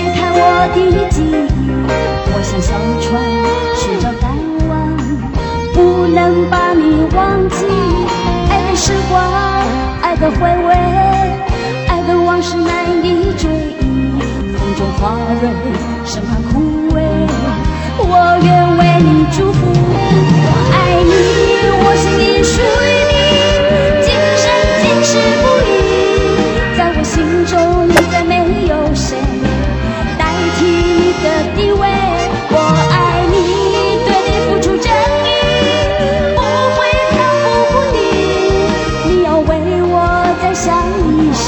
解開我的記憶。我像小船尋找港灣，不能把你忘記。愛的時光，愛的回味，愛的往事難以追憶。風中花蕊生怕枯萎，我願為你祝福。我愛你，我心已屬於你，今生今世不移。在我心中，你再沒有誰代替你的地位。我愛你，對你付出真意，不會漂浮不定。你要為我再想一想，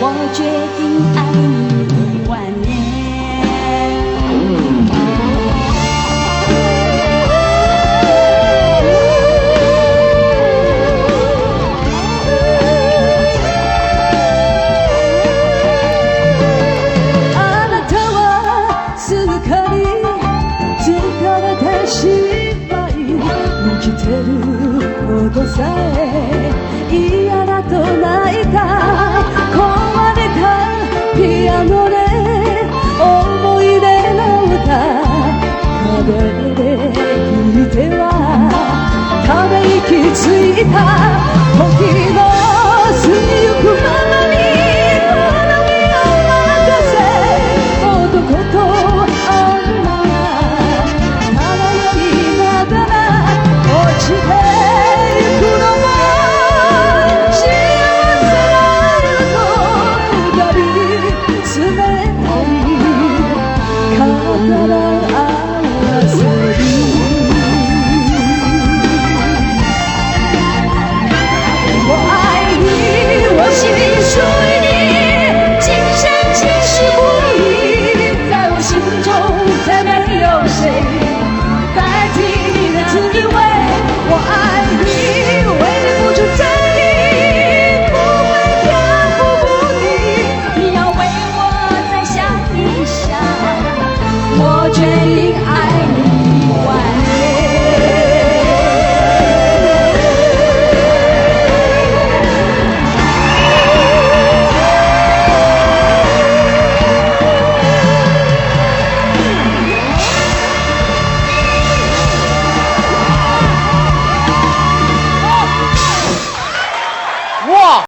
我決定愛你一萬年。あなたはすっかり疲れてしまい生きてることさえ嫌だと泣いた。壊れたピアノで思い出の歌、壁で聞いてはため息ついた。時の過ぎゆく